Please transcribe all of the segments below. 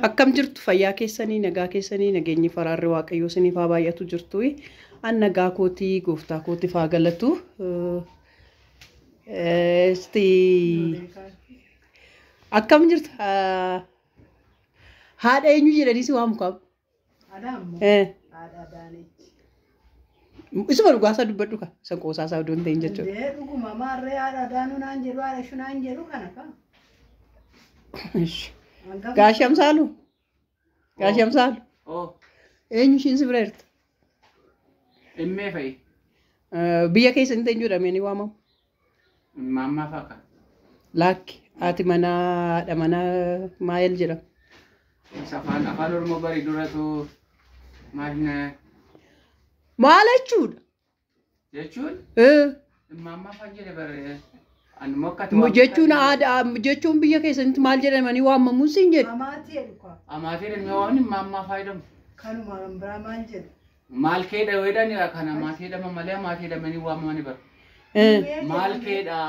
Akkam jirtu fayyaa keessanii nagaa keessanii nageenyi faraarri waaqayyoo isiniif haa baay'atu jirtu. An nagaa kootii gooftaa kootiif haa galatu. Isti akkam jirtu haadha eenyu jedhanii si waamu qabu? Adaammoo haadha Adaanechi. Isuma dhugaasaa dubbadhu ka isa qoosaasaa odoo hin ta'in jechuudha. Indee dhuguma maarree haadha Adaanuu naan jedhu haadha Shunaan jedhu kana ka. Gaashii Amsaalu? Gaashii Amsaalu? Oh, Eenyu ishiin si bira jirti? Immee fa'i. Biyya keessa hin ta'in jedhamee ni waamamu. Maammaa fa'a kan. Laakki haati manaa haadha manaa maayel jedhama. Afaan Oromoo barii duratu maal Maal jechuudha? jechuun maammaa fa'a jedhe bare ani mokkati. Jechuun aadaa jechuun biyya keessatti maal jedhamanii waamamuun siin jedhu. Amaatii jedhu ka. Amaatii jedhamee waamni maammaa fa'a jedhamu. Kanuma biraa maal jedhu? Maal keedha yoo jedhan kan amaatii jedhama malee amaatii jedhamanii waamamani bara. Maal keedha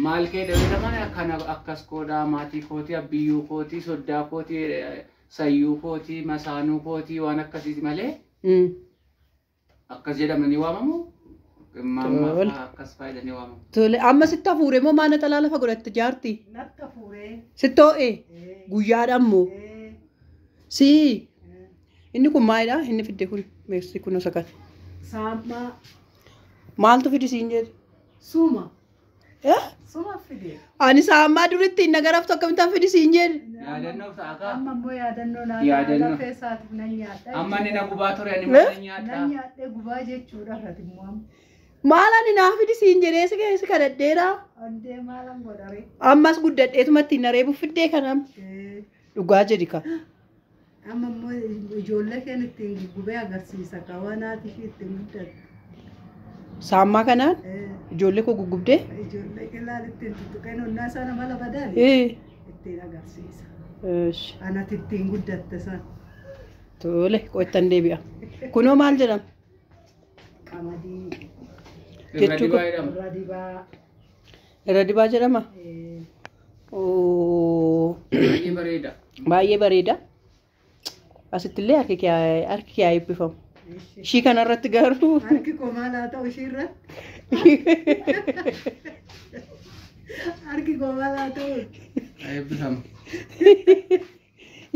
maal keedha yoo jedhaman kana akkas koodha maatii kootii abbiyyuu kootii soddaa kootii sayyuu kootii masaanuu kootii waan akkasiiti malee akkas jedhamanii waamamu. Maammaa fa'a akkas fa'a jedhanii waamamu. Tole amma sitti hafuure moo maana xalaa lafa godhatte jaarti? Natti hafuuree. Sitti ho'e guyyaadhaan moo? Sii inni kun maalidha? Inni fidde kun meessi kun osa kana. Saammaa. Maaltu fidi siin jedhe? Suma. Suma fide. Ani saammaa duritti hin nagaraftu akkamittaan fidi siin jedhe? Yaadannoof ta'a kaa. Amma immoo yaadannoo naa Yaadannoo. lafee isaatiif nan nyaadha. Amma inni na gubaa ture ani maal nyaadha. Nan nyaadhee gubaa jechuudha irratti immoo amma. Maal ani naa fidi siin jedhee si keessa kadhadheera. Andee maalan godhare. Ammas guddadheetuma ittiin na reebu fiddee kanam. Dhugaa jedhi ka. Amma immoo ijoollee keenya ittiin guggubee agarsiisa ka waan haati ishii ittiin guddatte. Saammaa kanaan ijoollee koo guggubdee. Ijoollee kee laal ittiin tuttuqeen onnaa sana mala badaan ittiin agarsiisa. Anati ittiin guddatte san. Tole qo'attan deebi'a. Kunoo maal jedhama? Qamadii. Irra dibaa jedhama. Irra dibaa. Irra dibaa jedhama? Baay'ee bareeda. Baay'ee bareeda. Asittillee harki kee haa eebbifamu. Ishii kanarratti garuu. Harki koo maal haa ta'u ishii irratti? Harki koo maal haa ta'u? Eebbifamu.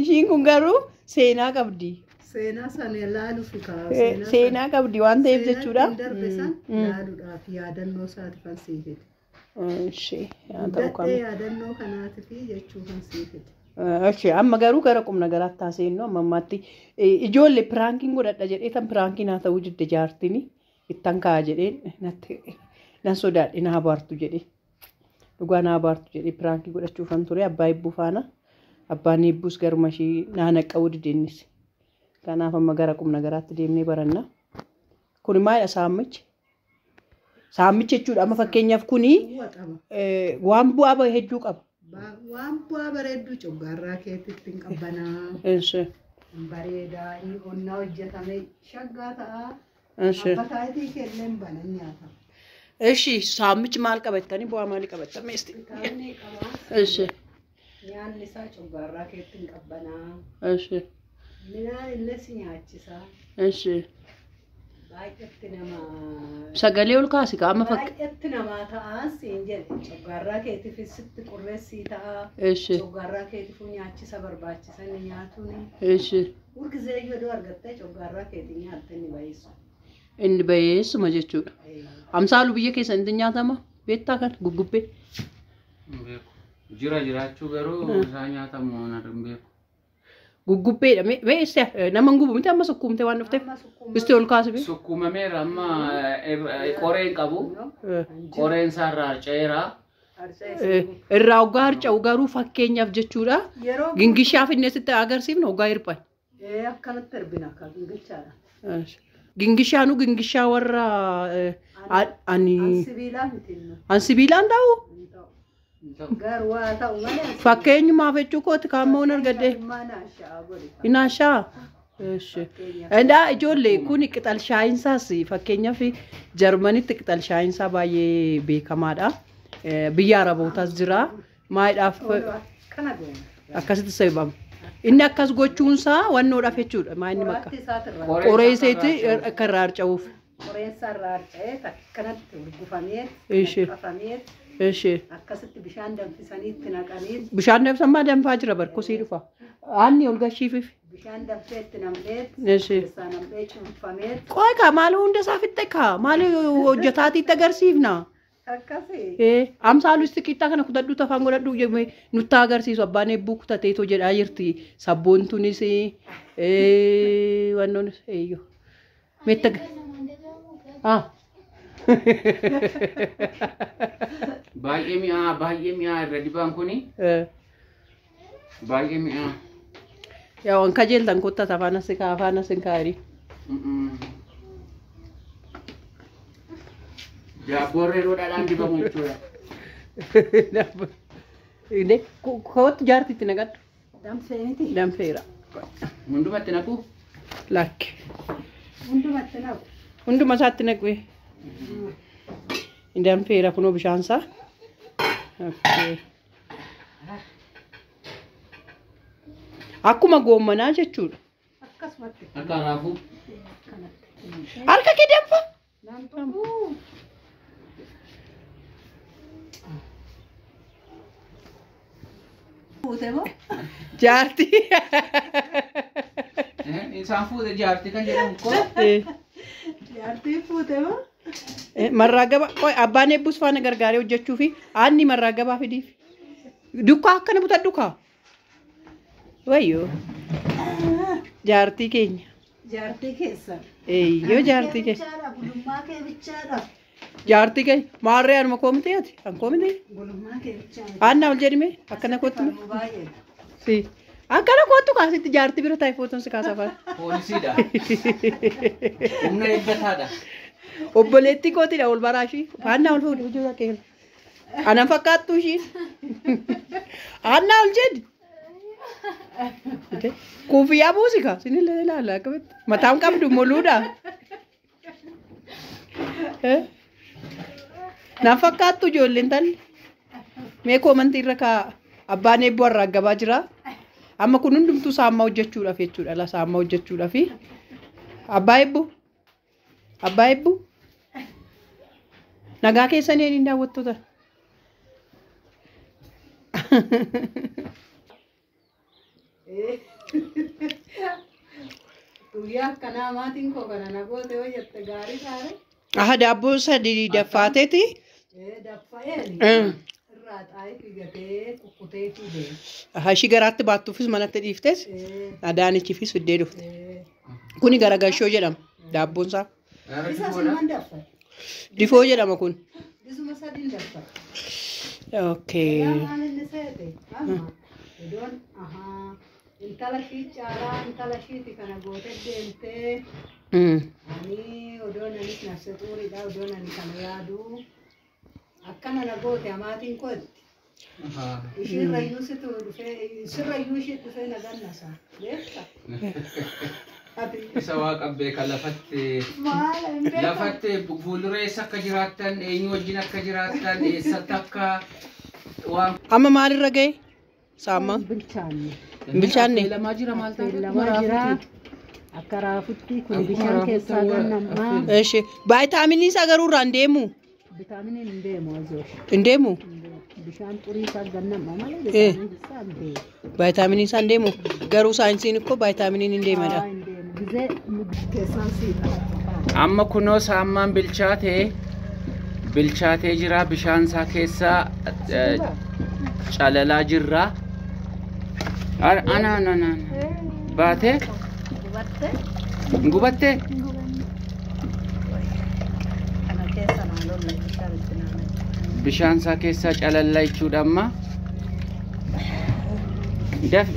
Ishiin kun garuu seenaa qabdi. Seenaa sana laaluuf kaa. Seenaa qabdi waan ta'eef jechuudha. Seenaa darbe san laaluudhaaf yaadannoo isaatiif kan sii fide. Ishee haa ta'u Guddadhee yaadannoo kanaatiif jechuu kan sii fide. Ishee amma garuu gara qubna garaatti haaseennu amma ammaatti ijoollee piraankiin godhadha jedhee tan piraankiin haa ta'uu jidde jaartiin ittan kaa'a jedhee natti nan sodaadhe na abaartu jedhee dhugaa na abaartu jedhee piraankii godhachuufan ture abbaa hibbuu faana abbaan hibbuus garuma ishii naa naqqabuu dide innis. Kanaaf amma gara qubna garaatti deemnee baranna. Kuni maalidha saammichi? Saammichi jechuudha amma fakkeenyaaf kuni waan bu'aa bahe hedduu qaba. Waan bu'aa bareedduu coggaarraa keetitti hin qabbanaa. Bareedaa inni onnaa hojjetame shaggaa ta'a. Abba taayitii keellee hin banan nyaata. Ishi saammichi maal qabattanii bu'aa maalii qabattan meesti? Vitaminii qaba. Nyaanni isaa coggaarraa keetti hin qabbanaa. Midhaan illee si nyaachisa. Baay'eetti nama. Sagalee ol kaasi ka amma fakki. Baay'eetti namaa ta'an siin jedhe coggaarraa keetiif sitti qurreessii ta'a. Coggaarraa keetiif nyaachisa barbaachisan nyaatuuni. Urgizee yoo argattee coggaarraa keetii nyaatte inni bayeessu. Inni bayeessuma jechuudha. Amsaalu biyya keessatti nyaatama beektaa kana guggubbee. Jira jiraachuu garuu isaa nyaatamu hin beeku. Guggubbeedha. Mee nama hin gubu miti amma sukkuumtee waan dhufteef. Isti ol kaasi bee. Sukkuumameera amma qoreen qabu. Qoreen isaarraa harca'eera. Irraa hoggaa harca'u garuu fakkeenyaaf jechuudha. Gingishaaf inni asitti agarsiifnu hoggaa hirphan. Akkanatti hirbina akka gingilchaadha. Gingishaanu gingishaa warra ani. Sibiilaa miti. An sibiilaan ta'u? Garuu waa ta'u malee. Fakkeenyumaaf jechuu kooti kaammoo hin argadde. Inaashaa. Indaa ijoollee kun qixal shaayinsaas fakkeenyaaf Jarmanitti qixal shaayinsaa baay'ee beekamaadha. Biyya Arabootaas jira. Maayidhaaf Kana goona. Akkasitti sababama. Inni akkas gochuunsaa wannoodhaaf jechuudha. Maa inni makka. Qoree iseeti akka irraa harca'uuf. Qoreensa irraa harca'ee akkanatti urgufamee naqafamee akkasitti bishaan danfisanii itti naqanii. Bishaan danfisan maa danfaa jira barkosii dhufa. Aanni ol gashiifif. Bishaan danfee itti nam'ee keessaa nam'ee cuunfamee. Qoy kaa maal hunda isaa fixxe kaa maal hojjetaatiitti agarsiifna. Akkasii. Amsaalu isti qixxaa kana kutadhu tafaan godhadhu nutti agarsiisu abbaan eebbuu kutateetoo jedhaa jirti. Sabboontunis wannoonis eeyyoo. Meetta. Baay'ee mi'aa irra dibaan kuni. Baay'ee mi'aa. Yaa waan kajeeltan kottaa afaan as kaa afaan as kaa'anii. Daabboon reeroo dhadhaan dibamu jechuudha. Kootu jaartitti naqadhu. Danfeeti. Danfeera. Hundumatti naqu? Lakki. Hundumatti naqu. Hunduma isaatti naqu. Danfeera kunoo bishaansaa. Akkuma goommanaa jechuudha. Akkasumatti. Akka raafuu. Harka kee danfa. Jaartii. Isaan fuute jaartii kan jedhamu koo. Jaartii fuute moo? Marraa gabaa qoy abbaan eebbus faana gargaaree hojjechuu fi aanni marraa gabaa fidiif. Dukkaa akkana butadhu kaa. Wayyoo. Jaartii keenya. Jaartii keessa. Eeyyoo jaartii keenya. Gulummaa kee bichaadha. Jaartii keenya maarree anuma koomtee ati kan koomtee. Gulummaa kee bichaadha. Aanna ol jedhime akkana kootu. Si. Akkana kootu kaasitti jaartii bira taa'e footoon si kaasa faana. Poolisiidha. Humna eeggataadha. Obboleettii kootiidha ol baraa ishii. Aanna ol fuudhe hojii keenya. Anan fakkaattu ishiin. Aanna ol jedhi. Kuufiyyaa buusika sinillee ilaala akkamitti mataan qabdu moluudha. Naan fakkaattu ijoolleen talli. Mee koomantii irra kaa abbaan eebboo irraa gabaa jira. Amma kun hundumtuu saammaa hojjechuudhaaf jechuudha. La saammaa hojjechuudhaaf. Abbaa eebboo. Abbaa eebboo. Nagaa keessanii hin daawwattoota. Guyyaa akkanaa maatiin koo kana na goote yoo jette gaarii taate. Aha daabboo sadii daffaateeti. Daffa'een irraa xaa'ee figatee kukkutee fide. Aha ishii garaatti baattuufis manatti dhiiftes adaanichiifis fiddee dhufte. Kuni garagashoo jedhama daabboon isaa. Isa siman daffa. Difoo jedhama kun. Isuma sadiin daffa. Okay. Waan inni seete amma idoon ahaa intala ishii caalaa intala ishiiti kana gootee deemtee. Ani odoon anis nafse xuuriidha odoon ani kana yaadu akkana na goote amaatiin kootti. Ishiirrayyuu situ dhufee sirrayyuu ishii dhufee na gannasa beekta. Isa waaqa beeka lafatti fuuldura eessa akka jiraattan eenyu wajjin akka jiraattan eessatti akka waan. Amma maalirra ga'e? Saammaa. Bilchaanne. Bilchaanne. Lamaa jira maal taate? Lamaa jira. Akka raafutti kun bishaan keessaa gannammaa. Eshi vaayitaaminiin isaa garuu irraa hin deemu. Vitaaminiin hin deemu azoo. Hin deemu? Bishaan xurii isaa gannamma malee vitaaminiin isaa hin deemu. Vaayitaaminiin isaa hin deemu. Garuu saayinsiin ikkoo vaayitaaminiin hin deemadha. Hin deemu. Gizee keessaan siixa. Amma kunoo saammaan bilchaatee jira bishaan isaa keessaa calalaa jirra. Ana ana ana baatee. Gubatte? Bishaan isaa keessaa calallaa jechuudha amma. Daf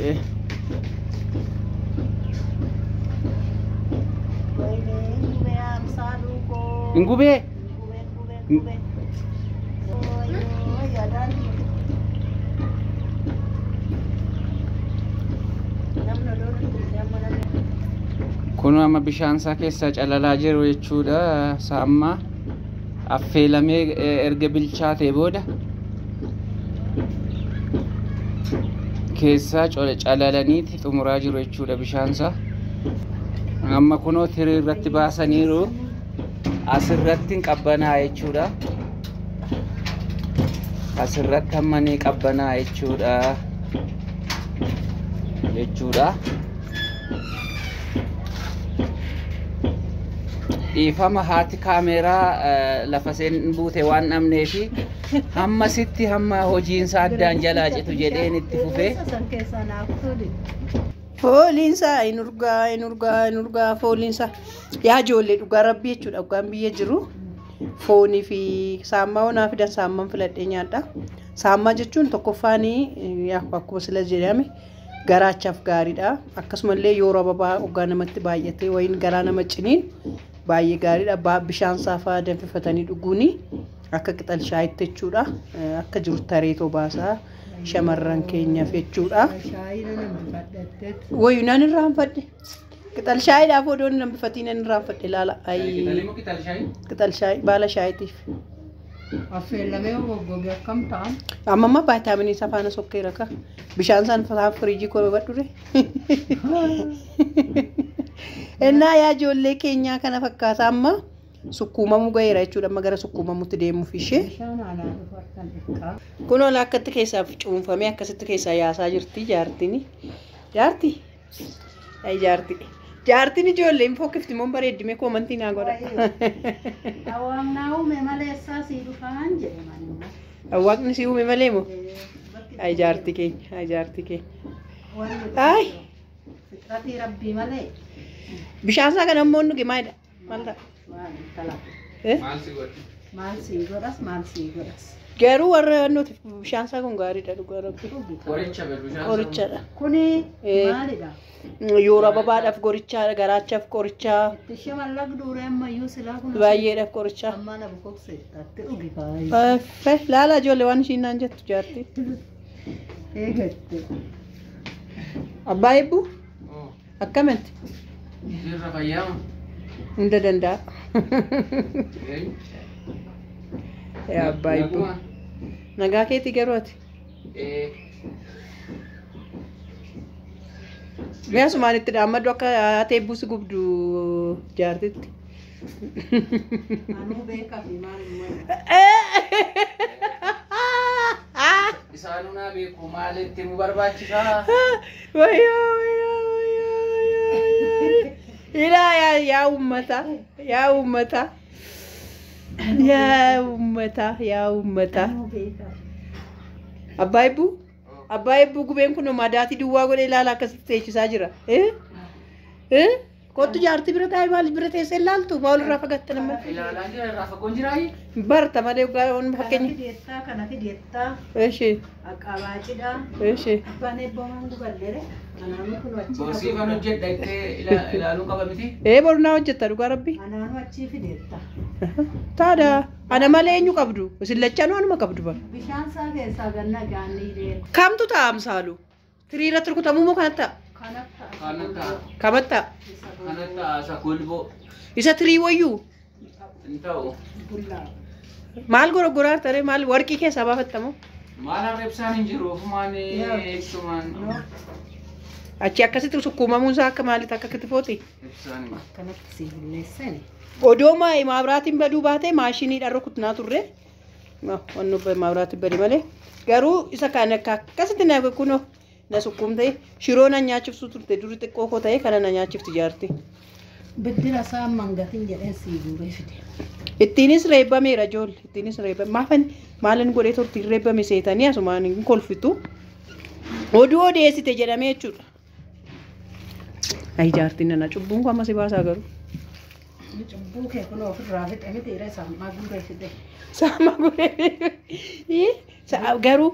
hin gubee? Kun amma bishaan isaa keessaa calalaa jiru jechuudha. Saammaa affeelamee erga bilchaatee booda. Keessaa calalaniiti xumuraa jiru jechuudha bishaansaa. Amma kunoo tirii irratti baasaniiru. Asirratti hin qabbanaa jechuudha. Asirratti amma ni qabbanaa jechuudha. Jechuudha. Dhiifama haati kaameeraa lafa seen buute waan dhabneefi hamma sitti hamma hojiinsa addaan jalaa citu jedheen itti fufee. Fooliinsaa hin urgaa hin urgaa hin urgaa fooliinsaa. Yaa ijoollee dhugaa rabbii jechuudha dhugaan biyya jiru. Foonii fi saammaa onaa fidan saamman filadhee nyaadha. Saammaa jechuun tokkoffaanii akkuma sila jedhame garaachaaf gaariidha. Akkasumallee yeroo ababaa dhugaa namatti baay'atee wayiin garaa nama ciniin baay'ee gaariidha. Bishaan saafaa danfifatanii dhuguuni akka qixal shaayitti jechuudha. Akka jiru tareetoo baasaa shamarran keenyaaf jechuudha. Wayyuu nan irraanfadhe. Qixal shaayiidhaaf odoo hin hambifatiin nan irraanfadhe ilaala. Qixal shaayii baala shaayiitiif. Affeellamee goggoge akkam ta'an? Amma amma vaayitaaminii isaa faana sokkeera ka. Bishaan isaan faana firiijii koo badhure. Innaa yaa ijoollee keenyaa kana fakkaata amma sukkuumamuu gaheera jechuudha. Amma gara sukkuumamuutti deemuuf ishee. Kunoo akkatti keessaa cuunfamee akkasitti keessaa yaasaa jirti jaartiin. Jaarti? Ay jaarti. Jaartiin ijoollee hin fokkifti moo bareeddimee koomantii naa godha. Hawaasni uume malee eessaa sii dhufaan jedhe manni. Hawaasni si uume malee moo? Ay jaarti keenya, ay jaarti keenya. Ay! Fixratii rabbii malee. Bishaan isaa kana immoo nugi maalidha? Maal ta'a? Maal si godhi? Maal sii godhas maal sii godhas. Garuu warra nuti bishaan isaa kun gaariidha dhugaa rabbi. Qoricha bishaan. Qorichadha. Kuni maalidha? Yeroo ababaadhaaf qoricha, garaachaaf qoricha. Itti shamallag duuree ammayyuu silaa kun. Baay'eedhaaf qoricha. Amma na bukokseetti dhugi baay'ee. Laala ijoollee waan ishiin naan jettu jaarti. Eegatte. Abbaa eebbuu? Akkamitti? Jirra fayyaama. Hunda danda'a. Yaa abbaa eebbuu. Nagaa keetii garuu ati? Mee asumaan itti dhaammadhu akka haati eebbuu si gubdu jaartitti. Anuu beekaa fi maalummaa. Isaanuu naa beeku maalitti nu barbaachisaa? Wayyoo wayyoo wayyoo. Ilaa yaa uummata yaa uummata yaa uummata yaa uummata. Abbaa eebbuu? Abbaa eebbuu gubeen kun madaatii duwwaa godhee ilaala akkasitti teechisaa jira. Kottu jaartii bira taa'ee maal bira teessee ilaaltu maal irraa fagatte nama? Ilaalaa jira irraa fagoon jiraayi? Barta malee waan fakkeenya. Kana fideettaa kana fideettaa. Eshi. Aqabaacidha. Eshi. Abbaan eebboo maan guballeere. Anaanuu kun achi. Boosii kan hojjedha ittee ilaaluu qaba miti? Ee bornaa hojjetta dhugaa rabbi. Anaanuu achii fideetta. Taada ana malee eenyu qabdu? Isin lachanuu anuma qabdu bara. Bishaan isaa keessaa ganna gaanii deema. Kamtu ta'a amsaalu? Tiriirratti rukutamuu moo kanatti ta'a? Kanatti ta'a. Kamatti ta'a? Kanatti ta'a isa golboo. Isa tirii wayyuu? Hin ta'u. Maal goroggoraa taree maal warqii keessaa baafattamoo? Maal har'a ibsaan hin jiru ofumaan ibsumaan. Achi akkasitti sukkuumamuun isaa akka maalitti akka kitifooti? Ibsaan hin jiru. Akkanatti si bulleessani. Odoo maabiraatiin baduu baatee maashiniidhaan rukutnaa turre. Wannu maabiraatiin bade malee. Garuu isa kan akka akkasitti na kunoo na sukkuumtee shiroo na nyaachiftu turte duri xiqqoo koo ta'e kana na nyaachifti jaarti. Biddira isaa mangatiin jedheen sii guuree fide. Ittiinis reebbameera ijoollee ittiinis reebbame maafan maalin godhee turtiin reebbame seetanii asumaan hin kolfitu. Oduu odeessite jedhamee jechuudha. Ayi jaartiin nana cubbuun kun amma si baasaa garuu. Cubbuu kee kun ofirraa fixe miti irra saammaa guuree fide. Saammaa guuree fide. Garuu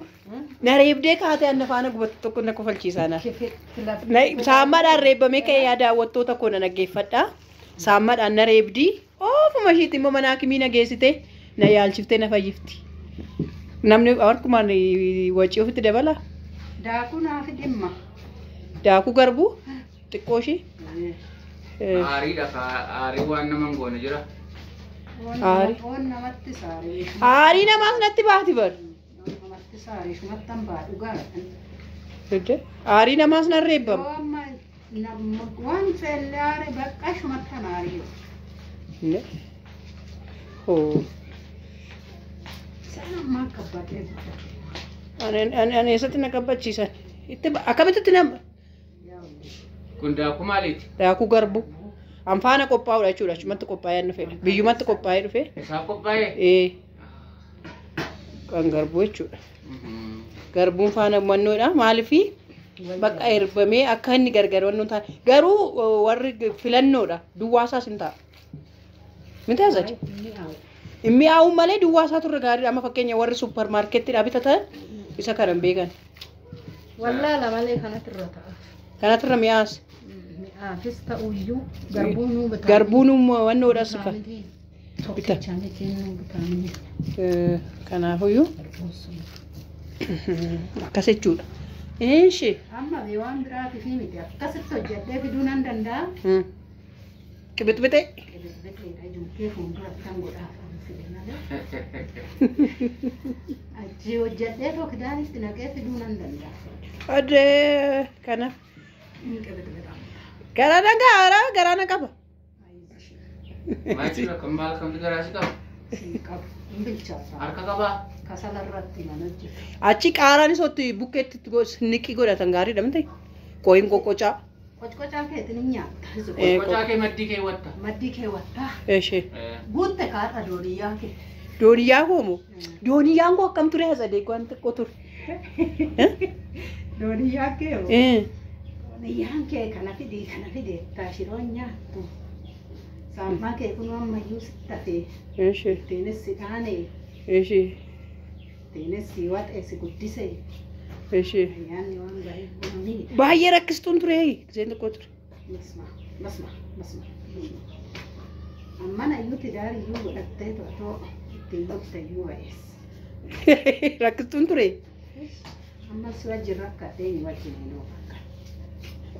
na reebdee kaatee anna faana gubatu tokko na kofalchiisaa na. Saammaadhaan reebbamee ka'ee yaa daawwattoota koo na dhaggeeffadha. Saammaadhaan na reebdii oofuma ishiitti immoo mana hakimii na geessite na yaalchiftee na fayyifti. Namni harkumaan wacii ofitti dabala. Daakuu naaf dhimma. Daakuu garbuu xiqqoo ishii. Aariidha aarii waan nama hin goone jira. Aarii. Foon namatti saaree. Aarii namaas natti baati bar. Namatti saaree shumattan baa dhugaadha. Aarii namaas nan reebbama. Yoo amma waan feelle aare bakka shumattan aariyo. Hoo. Isaan ammaa akka bakkee guddate. Ani eessatti na qabbachiisan? Itti akkamitti nama? Kun daakuu maaliiti? Daakuu garbuu. An faana qophaa'uudha jechuudha. Achumatti qophaa'ee dhufee. Biyyumatti qophaa'ee dhufee. Isaa qophaa'ee? Ee. Kan garbuu jechuudha. Garbuun faana mannoodha. Maaliifi bakka erbamee akka inni gargar wannoon ta'a. Garuu warri filannoodha. Duwwaa isaas hin ta'a. Miti azaji? Hin mi'aawu malee duwwaa isaa turre gaariidha. Amma fakkeenya warri supparmaarkettiidhaa bitatan isa kana hin beekan. Wallaala malee kanatu irra ta'a. Kanatu irra mi'aas. Mi'aafis ta'uyyuu garbuun nuu bitaa. Garbuun wannoodhas ka. Tokkicha miti nuu bitaa. Kanaafuyyuu Garbuun sun. akkas jechuudha. Eeshi. Amma bee waan biraatiif miti akkasitti hojjedhee fiduu nan danda'a. Qibixbixee. Qibixbixeedha juukee fuulduratti kan godhaaf fide malee. Achi hojjedhee tokkidaanitti naqee fiduu nan danda'a. Adee kana. Hin qibixbixa. Garaa na gaara garaa na qaba. Maal jechuudha? Kan maal kamtu garaa si qaba? Siin qabu. Hin bilchaata. Harka qabaa? Kasala irratti nan hojjetu. Achi qaaraan isootti bukkeetti niqii godhatan gaariidha miti. Qoyin qoqqocaa. Qocqocaa keetiin hin nyaatta. Qocaa kee maddii keewwatta. Maddii keewwattaa. Eeshi. Guutte kaadha dooniyyaa kee. Dooniyyaa koo moo? Dooniyyaan koo akkam ture hasadee waan xiqqoo ture. Dooniyyaa kee hoo? Dooniyyaan kee kana fidii kana fidee taashiroon nyaattu. Saammaa kee kun ammayyuu sitti hafee. Eeshi. Ittiinis si dhaane. Eeshi. Ittiinis si waxee si guddise. Eeshi. Nyaanni waan bareedu miidha. Baay'ee rakkistuun ture giseen xiqqoo ture. Masma masma masma. Ammana iyyuu tidaariyyuu godhattee to'atoo ittiin bulte iyyuu ba'eessa. Rakkistuun ture. Amma si wajjin rakkatee ni wajjin hin oofakka.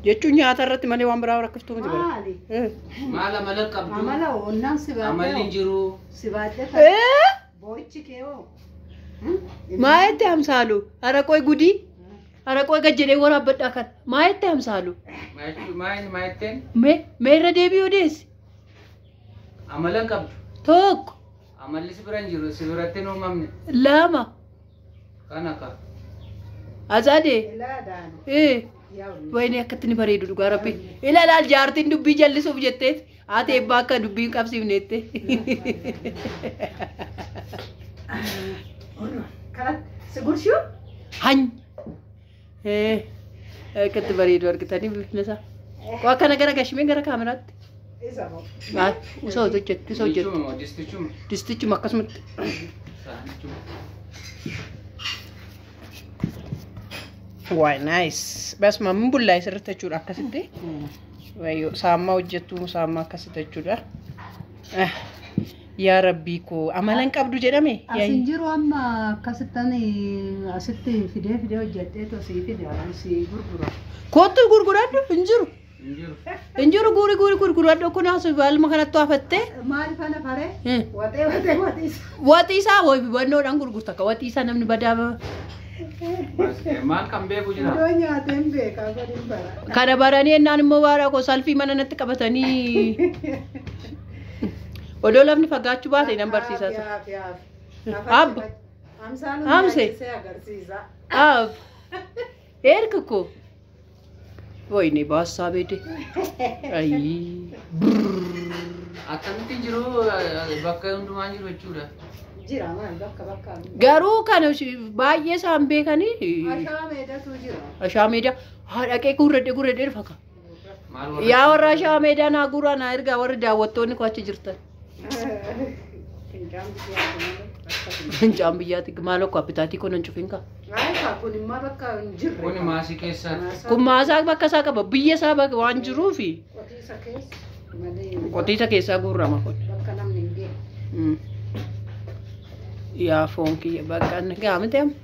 Jechuun nyaata irratti malee waan biraa rakkiftuu miti bara. Maali? Maal amala qabdu? Amala onnaan si Amalli hin baadhee jiru. si baadhee boo'ichi kee hoo? Maa itti hamsaalu? Haraqooy gudii? Haraqooy gad jedhee waraabbadhaa kan. Maa itti hamsaalu? Maal maa jetteen? Mee mee irra deebi'uu deessi? Amala hin qabdu. Tokko, Amalli si bira hin jiru. Si biratti hin uumamne. lama, Kana ka. azaadee. Ilaa daanu. Yaa Wayini akkatti ni bareedu dhugaa rabbi. Ila laal jaartiin dubbii jallisuuf jetteet haati eebbaa akka dubbii hin qabsiifneette. Kanatti si gurshuu? Hany. Akkatti bareedu argitanii bifni isaa. Waa kana gara gashmee gara kaameraatti. Isa moo? Maal isa hojjettu isa hojjettu. Distichuma moo distichuma? Distichuma akkasumatti. Saanichuma. Waay nice. Basuma min bullaa sirriitti jechuudha akkasitti. Wayyoo saammaa hojjettu saammaa akkasitti jechuudha. Yaa rabbii koo amala hin qabdu jedhame. Asin jiru amma akkasittan asitti fidee fidee hojjedhee tosii fide si gurgura. Kottu gurguradhu hin jiru. Hin jiru. Hin jiru guuri guuri gurguradhu kun as baalma kanatti hafattee. Maal fana faree? Waxee waxee waxee isa. Waxii isaa wannoodhaan gurgurta akka waxii isaa namni badaa Maal kan beeku jira? Iddoo nyaateen beekaa godhin bara. Kana baranii ennaan immoo waara koo salfii mana natti qabatanii odoo lafni fagaachuu baate nan barsiisaa ture. Yaaf yaaf. Abba. Amsaaluun Amse. nyaachisee agarsiisa. Ab. Erga koo. Wayne baassaa beede. Ayii. Akkamitti hin jiru bakka hundumaa hin jiru jechuudha. Jira maal bakka bakka. Garuu kana baay'ee isaan beekanii Ashaa meedatu jira. ashaa meedaa haa dhaqee gurradhee gurradhee dhufa ka. Maal warra? Yaa warra ashaa meedaa naa guuraa naa ergaa warri daawwattoonni koo achi jirtan. Fincaan biyyaati malee bakka hin Fincaan biyyaatti maal akka appitaatii kun hin cufin kaa. Maal kun immoo bakka hin jirre. Kuni maasii keessaati. Kun maasaa bakka isaa qaba biyya isaa bakka waan jiruufi Qotiisa keessa malee qotiisa keessaa guurrama kun. bakka namni hin geenye. Yaa foon kiyya bakka inni gaamte amma.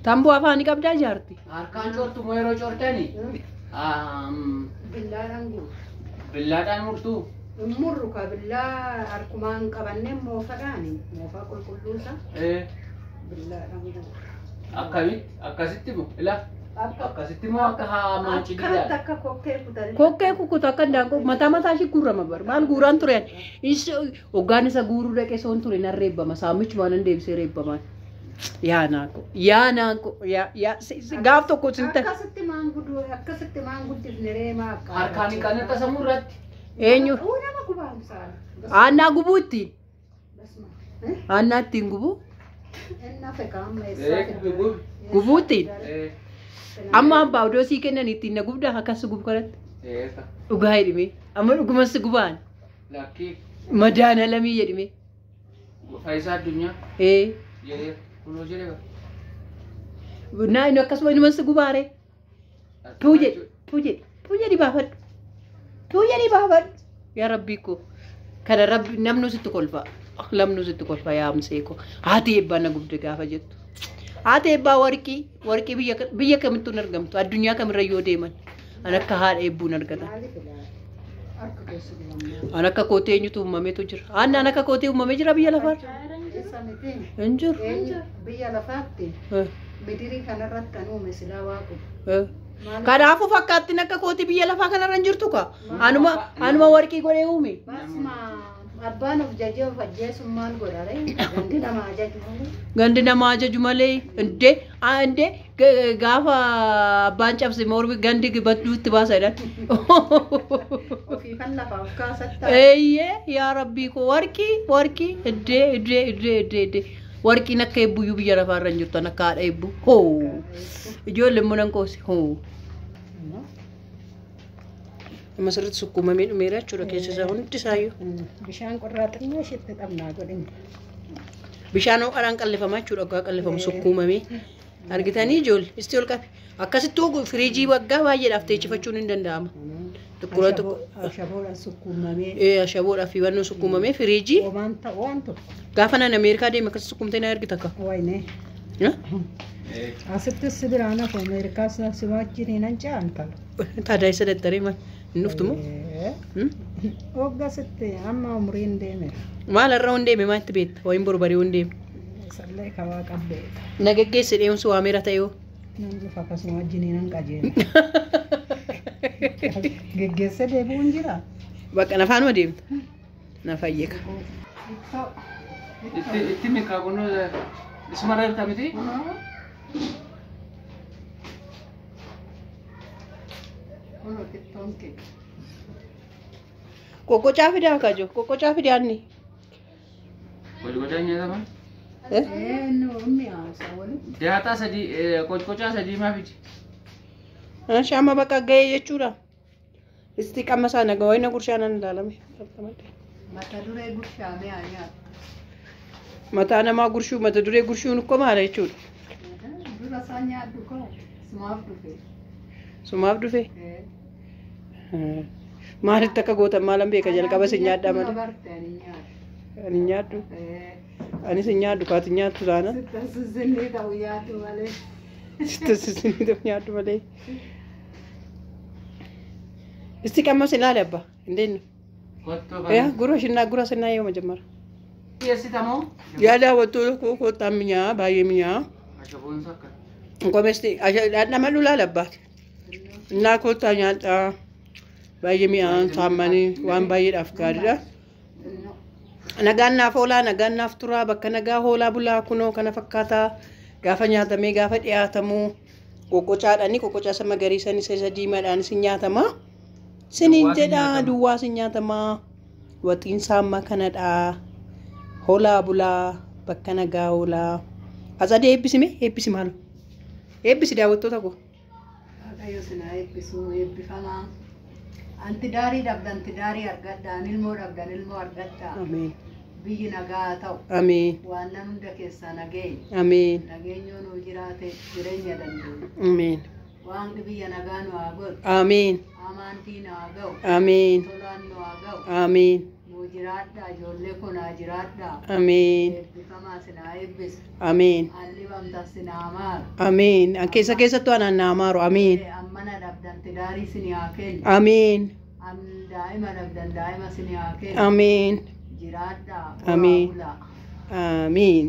Tamboo afaanii qabdaa jaarti. Harkaan cortu moo yeroo cortani? Billaadhaan guuru. Billaadhaan murtuu? Murru ka billaa harkumaan qabannee moofadhaani moofaa qulqulluusa billaadhaan guuru. Akkamitti akkasitti moo ila akkasitti moo akka haamaa Akkanatti cidii akka kokkee kutanii. Kokkee kukkutu akka daanqoo mataa mataa ishii guurama bar maal guuraan ture hoggaan isa guuruu dhaqee soon ture nan reebbama saamichumaan nan deebisee reebbamaan. Yaa naanko yaa naanko yaa yaa gaaf tokko sinta Akkasitti maanguddoo akkasitti maanguddifne reemaa akka. Harkaan hin qanxxa sammuu irratti. Eenyu Uu nama gubaamsaan. Aannaa gubuu ittiin Basma. aannaa ittiin gubuu Inna feqa amma eessaa Gubi gubi. gubuu ittiin amma abbaa odoo sii kennan ittiin na gubdaa akkas gubu kanatti dhugaa jedhime amma dhugumas gubaan Lakkii madaana lamii jedhime Faayisaa addunyaa ee jedhee kunoo jedhee. naa inni akkasuma inumas gubaare tuu jedhi tuu jedhi tuu jedhi baafadhu tuu jedhi baafadhu yaa rabbii ko kana rabbi namnu sitti kolfa lamnu sitti kolfa yaa amsee ko haati eebbaa na gubde gaafa jettu haati eebbaa warqii warqii biyya kamittuu hin argamtu addunyaa kamirra yoo deeman an akka haadha eebbuu hin argatan Maaliif ilaala? Harka keessa gubammaa. an akka kootee eenyutu uumameetu jira aannan akka kootee uumamee jira biyya lafaarra Isa miti. hin jiru Eenyu biyya lafaatti bidirii kanarratti kan uume silaa waaqu. Kanaafuu fakkaattiin akka kootii biyya lafaa kanarra hin jirtu ka anuma anuma warqii godhee uume. Basma abbaan of jajee of ajjeesuun maal godha ree? Gandi nama ajaju malee. Gandi nama ajaju malee indee indee gaafa abbaan cabse mormi gandi badduutti baasa jedhan. Ofiifan lafa of kaasatti. Eeyyee yaa rabbii koo warqii warqii indee indee indee indee indee warqiin akka eebbuyyuu biyya lafaarra hin jirtu akka haadha eebbu hoo ijoollee immoo nan qoose hoo. Amma sirriitti sukkuumamee dhumeera jechuudha keessa isaa hundi isaayyuu. Bishaan qorraa xinnoo isheetti dhabnaa godhin. Bishaan ho'aadhaan qallifamaa jechuudha waggaa qallifamu sukkuumamee. Argitanii ijoollee isti ol qabe. Akkasitti firiijii waggaa baay'eedhaaf teechifachuun hin danda'ama. Xiqqura xiqqoo. Ashaboodhaan sukkuumamee. Ee ashaboodhaaf fi wannoo sukkuumamee firiijii. Homaan ta'u waan tokko. Gaafa naan Ameerikaa deeme akkasitti sukkuumtee na ergita akka. Wayne. Asitti si biraan hafu Ameerikaas si wajjiniin an ce'an tala. Taadaa isa daddaree maal hin dhuftu moo? Hogga sitti amma umriin deemeera. Maal har'a hin deeme maal itti beekta? Wayin borbarii hin deeme. Sallee kawaa qabbeeta. Na geggeesse deemsu waameera ta'ee. Nan dhufa akkasuma wajjiniin an qajeela. Geggeesse deebi'uun jira. Bakka nafaanuma deemta. Na fayyeka. Itti mikaa kunoo isumarra jirta miti? Kunoo qixxoon kee. Qoqqocaa fidaa kajo. Qoqqocaa fidaa inni. Qocqocaa nyaatama. Ee inni mi'aawa waliin. Daataa sadii qocqocaa sadii maa fidi? Shaama bakka ga'ee jechuudha. Isti qamma isaa nagaa wayina gurshaa nan ilaalame. Mata duree gurshaamee haa nyaatu. Mataa namaa gurshuu mata duree gurshuun ukkoo maala jechuudha. Dura isaa nyaadhu koo sumaaf dhufe. Sumaaf dhufe. Maalitti akka gootan maalan beeka jalqaba si nyaadhaa malee. Barte ani nyaadhu. Ani nyaadhu. Ani si nyaadhu kaati nyaattu taana. Sitta sisinii ta'u nyaadhu malee. Sitta sisinii ta'u nyaadhu malee. Isti qammas ilaali abbaa እንዴት ነው? ያ ጉሮሽና ጉሮስና የው መጀመሪያ Dhiyeessitamoo? ያዳ ወጡ ኮጣ ምኛ ባየ ምኛ Ashaboon sakka. እንቆመስቲ nama lulaa labbaat እና ኮታ nyaadha baay'ee mi'aan saammanii waan baay'eedhaaf gaariidha. Nagaan naaf oolaa nagaan naaf turaa bakka nagaa hoolaa bulaa kunoo kana fakkaataa gaafa nyaatamee gaafa dhiyaatamu qoqqocaadhaani qoqqocaa isa magariisan isa isa diimaadhaan isin nyaatama. Siniin jedha duwwaa isin nyaatama. Waxiin saammaa kanadha. Hoolaa bulaa bakka nagaa hoolaa. Atsadee eebbisime eebbisi maalo. Eebbisi daawwattoota koo. Waaqayyo sinaa eebbisuu eebbifamaa. Anti daarii dhabdan tidaarii argadhaan ilmoo dhabdan ilmoo argadhaa. Ameen. Biyyi nagaa haa ta'u. Ameen. Waan nan hunda keessaa nageenya. Ameen. Nageenyoo nuu jiraate jireenya dandeenya. Ameen. Waaqni biyya nagaa nu haa godhu. Ameen. Amantii nu haa ga'u. Ameen. Tolaan nu haa ga'u. Ameen. Nuu jiraadhaa ijoollee kun haa jiraadhaa. Ameen. Eebbifamaa sinaa eebbisu. Ameen. Allibamta sinaa maaru. Ameen. An keessa keessattuu anaan naa maaru. Ameen. Ammana dhabdan tidaarii sinii haa kennu. Ameen. Am daa'ima dhabdan daa'ima sinii haa kennu. Ameen. Jiraadhaa. Ameen. Bulaa. Ameen.